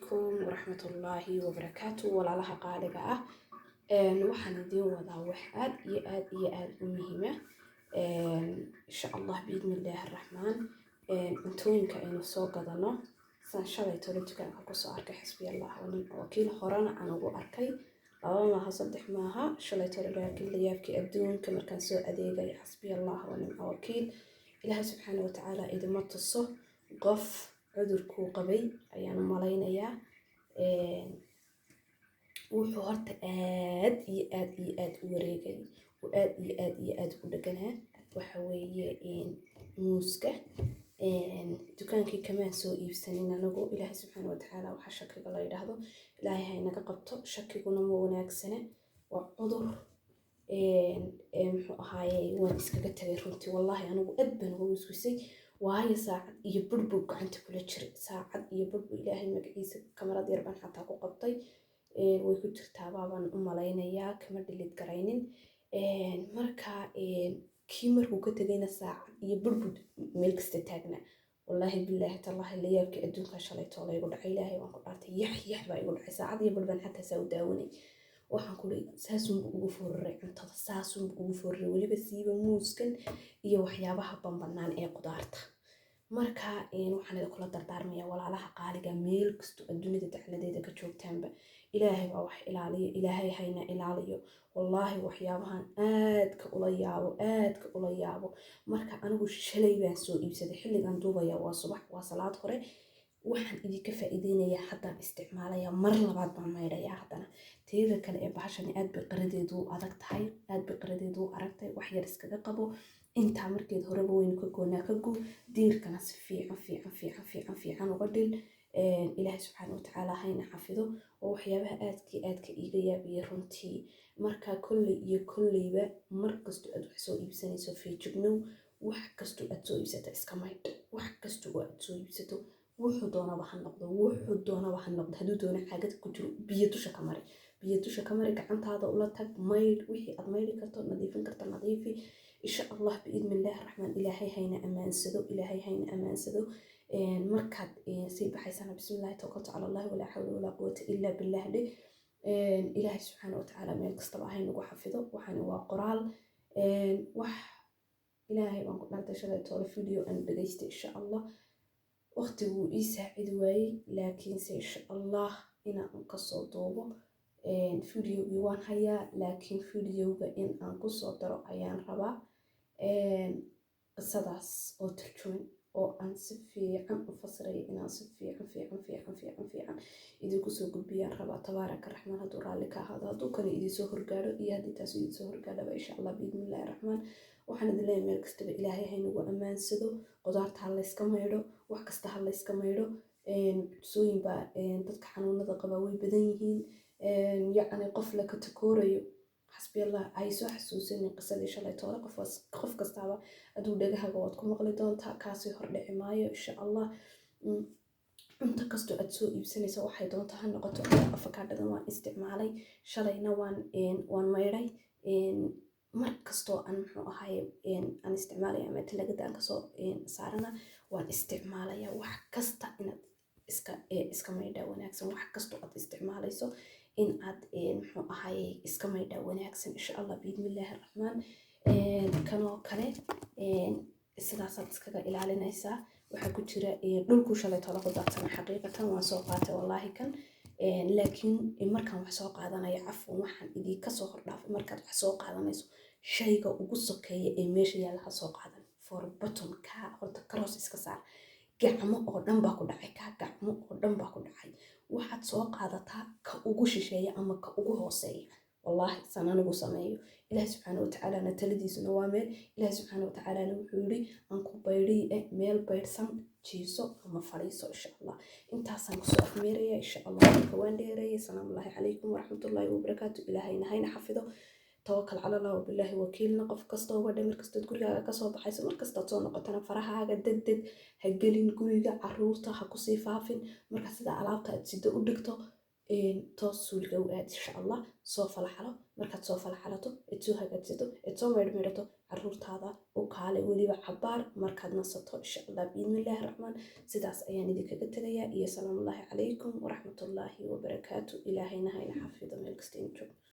Calaykum waraxmatullaahi wabarakaatu. Walaalaha qaaliga ah, waxaan idiin wadaa wax aad iyo aad iyo aad u muhiima, insha Allah, biidni illaahi araxmaan. Cuntooyinka aynu soo gadano, saan shalay tolo dukaanka kusoo arkay, xasbi Allah wa nicma wakiil, horena aan ugu arkay, laba maaha, saddex maaha, shalay tolo, laakiin layaabkii adduunka markaan soo adeegay, xasbi Allah wa nicma wakiil. Ilaahay subxaana watacaala idima tuso qof cudurkuu qabay ayaan u malaynayaa. Wuxuu horta aad iyo aad iyo aad u wareegay oo aad iyo aad iyo aad u dheganaa waxa weeye muuska. Dukaankii kamaan soo iibsanin anigu. Ilaahay subxaana watacaala waxaa shakiga la yidhaahdo Ilaahay ha inaga qabto. Shakiguna ma wanaagsana, waa cudur. Muxuu ahaaye, waan iskaga tagay runtii. Wallaahi anigu aad baan uga wiswisay, waayo saacad iyo badh buu gacanta kula jiray, saacad iyo badh buu. Ilaahay magaciisa, kamarad yar baan xataa ku qabtay, way ku jirtaa baabaan u malaynayaa, kama dhilid garaynin. Marka kii markuu ka tegayna saacad iyo badh buu meel kasta taagnaa. Wallaahi, bilaahi, tallaahi, layaabkii adduunka shalay toola igu dhacay. Ilaahay waan ku dhaartay, yax yax baa igu dhacay. Saacad iyo badh baan xataa saa u daawanay. Waxaan kuli saasunbu ugu fooriray cuntada, saasunbu ugu fooriray, weliba siiba muuskan iyo waxyaabaha bambanaan ee qudaarta. Marka waxaan idinkula dardaarmayaa, walaalaha qaaliga, meel kasto adduunyada dacladeeda ka joogtaanba, Ilaahay baa wax ilaaliyo, Ilaahay hayna ilaaliyo. Wallaahi waxyaabahan aadka ula yaabo, aadka ula yaabo. Marka anigu shalay baan soo iibsaday, xilligan duubaya waa subax, waa salaad hore. Waxaan idinka faa'iideynayaa haddaan isticmaalaya, mar labaad baan maydhayaa haddana. Teeda kale ee bahashani aad bay qaradeedu u adag tahay, aad bay qaradeedu u aragtahay. Wax yar iskaga qabo intaa, markeed horeba waynu ka goonaa, ka goo diirkana, si fiican fiican fiican fiican fiican uga dhil. Ilaahay subxaana watacaala hayna xafido. Oo waxyaabaha aadka aadka iiga yaabiyay runtii. Marka kolley iyo kolleyba, mar kasto aad wax soo iibsanayso, feejignow. Wax kastoo aad soo iibsata iska maydh. Wax kasta oo aad soo iibsato, wuxuu doonaba ha noqdo, wuxuu doonaba ha noqdo, hadduu doono caagad ku jiro, biyo dusha ka mari, biyo dusha ka mari, gacantaada ula tag, maydh wixii aad maydhi karto, nadiifin karto, nadiifi, insha Allah, biidni illaahi raxmaan. Ilaahay hayna ammaansado, Ilaahay hayna ammaansado. Markaad sii baxaysana, bismillahi tawakaltu cala Allahi, walaa xawla walaa quwata illaa billah dheh. Ilaahay subxaana watacaala meel kastaba haynagu xafido. Waxani waa qoraal wax. Ilaahay baan ku dhaartay, shalay toole video aan dhegaystay, insha Allah waqtiguu ii saacidi waayey, laakiinse insha Allah inaan kasoo duubo videogii waan hayaa, laakiin videoga in aan kusoo daro ayaan rabaa qisadaas oo turjuman oo aan si fiican u fasiraya, inaan si fiican fiican fiican fiican fiican idinku soo gudbiyaan rabaa. Tabaaraka raxmaan, hadduu raalli ka ahaado, hadduu kani idinsoo horgaadho iyo haddii taas idinsoo horgaadhaba, insha Allah, biidnillahi raxmaan. Waxaan idin leeyahay, meel kastaba Ilaahay haynagu ammaansado. Qudaarta ha layska maydho, wax kasta ha layska maydho. Tusooyin baa dadka xanuunada qabaa way badan yihiin, yacni qof la katakoorayo. Xasbi Allah, hay soo xasuusanin qisadii shalay toole. Qof kastaaba aduu dhagahaga waad ku maqli doontaa, kaasii hordhici maayo, insha Allah. Cunto kastoo aad soo iibsanaysa, waxay doonto ha noqoto. Afakaadhadan waan isticmaalay shalayna, waan maydhay. Mar kastoo aan, muxuu ahaye, aan isticmaalaya ama talagada aan kasoo saarana, waan isticmaalaya. Wax kasta inaad iska maydhaa wanaagsan, wax kastoo aad isticmaalayso in aad, muxuu ahaye, iska maydhaa wanaagsan, insha Allah, biidnillaahi raxmaan. Kanoo kale sidaasaad iskaga ilaalinaysaa. Waxaa ku jira dhulku shalay tola ku daadsana. Xaqiiqatan waan soo qaatay wallaahi kan, laakiin markaan wax soo qaadanayo, cafwan, waxaan idinka soo hordhaafay, markaad wax soo qaadanayso, shayga ugu sokeeya ee meesha yaalla ha soo qaadan. For bottom kaa horta karoos iska saar. Gacmo oo dhan baa ku dhacay kaa, gacmo oo dhan baa ku dhacay. Waxaad soo qaadataa ka ugu shisheeya ama ka ugu hooseeya. Wallaahi saan anigu sameeyo. Ilaahi subxaana watacaalana taladiisuna waa meel. Ilaahi subxaana watacaalana wuxuu yidhi aan ku baydhiy meel baydhsan jiiso ama fadhiiso, insha Allah. Intaasaan kusoo afmeeraya, insha Allah. Marka waan dheereeyay. Salaamullaahi calaykum waraxmatullaahi wabarakaatu. Ilaahayna hayna xafido. Tawakal cala Allah wabilaahi wakiilna. Qof kasta uga dhe, markastood gurigaaga kasoo baxayso, markastaad soo noqotana, farahaaga deg deg ha gelin guriga, caruurta ha kusii faafin. Marka sida alaabta aad sido u dhigto. Toos suuliga u aad, insha Allah. Soo falaxalo. Markaad soo falaxalato, eed soo hagaajsato, eed soo maydhmaydhato, caruurtaada u kaale weliba cabaar markaad nasato, insha Allah, biidnillaahi raxmaan. Sidaas ayaan idinkaga tegayaa iyo salaamullaahi calaykum waraxmatullaahi wabarakaatu. Ilaahayna hayna xafido meel kasta in joogno.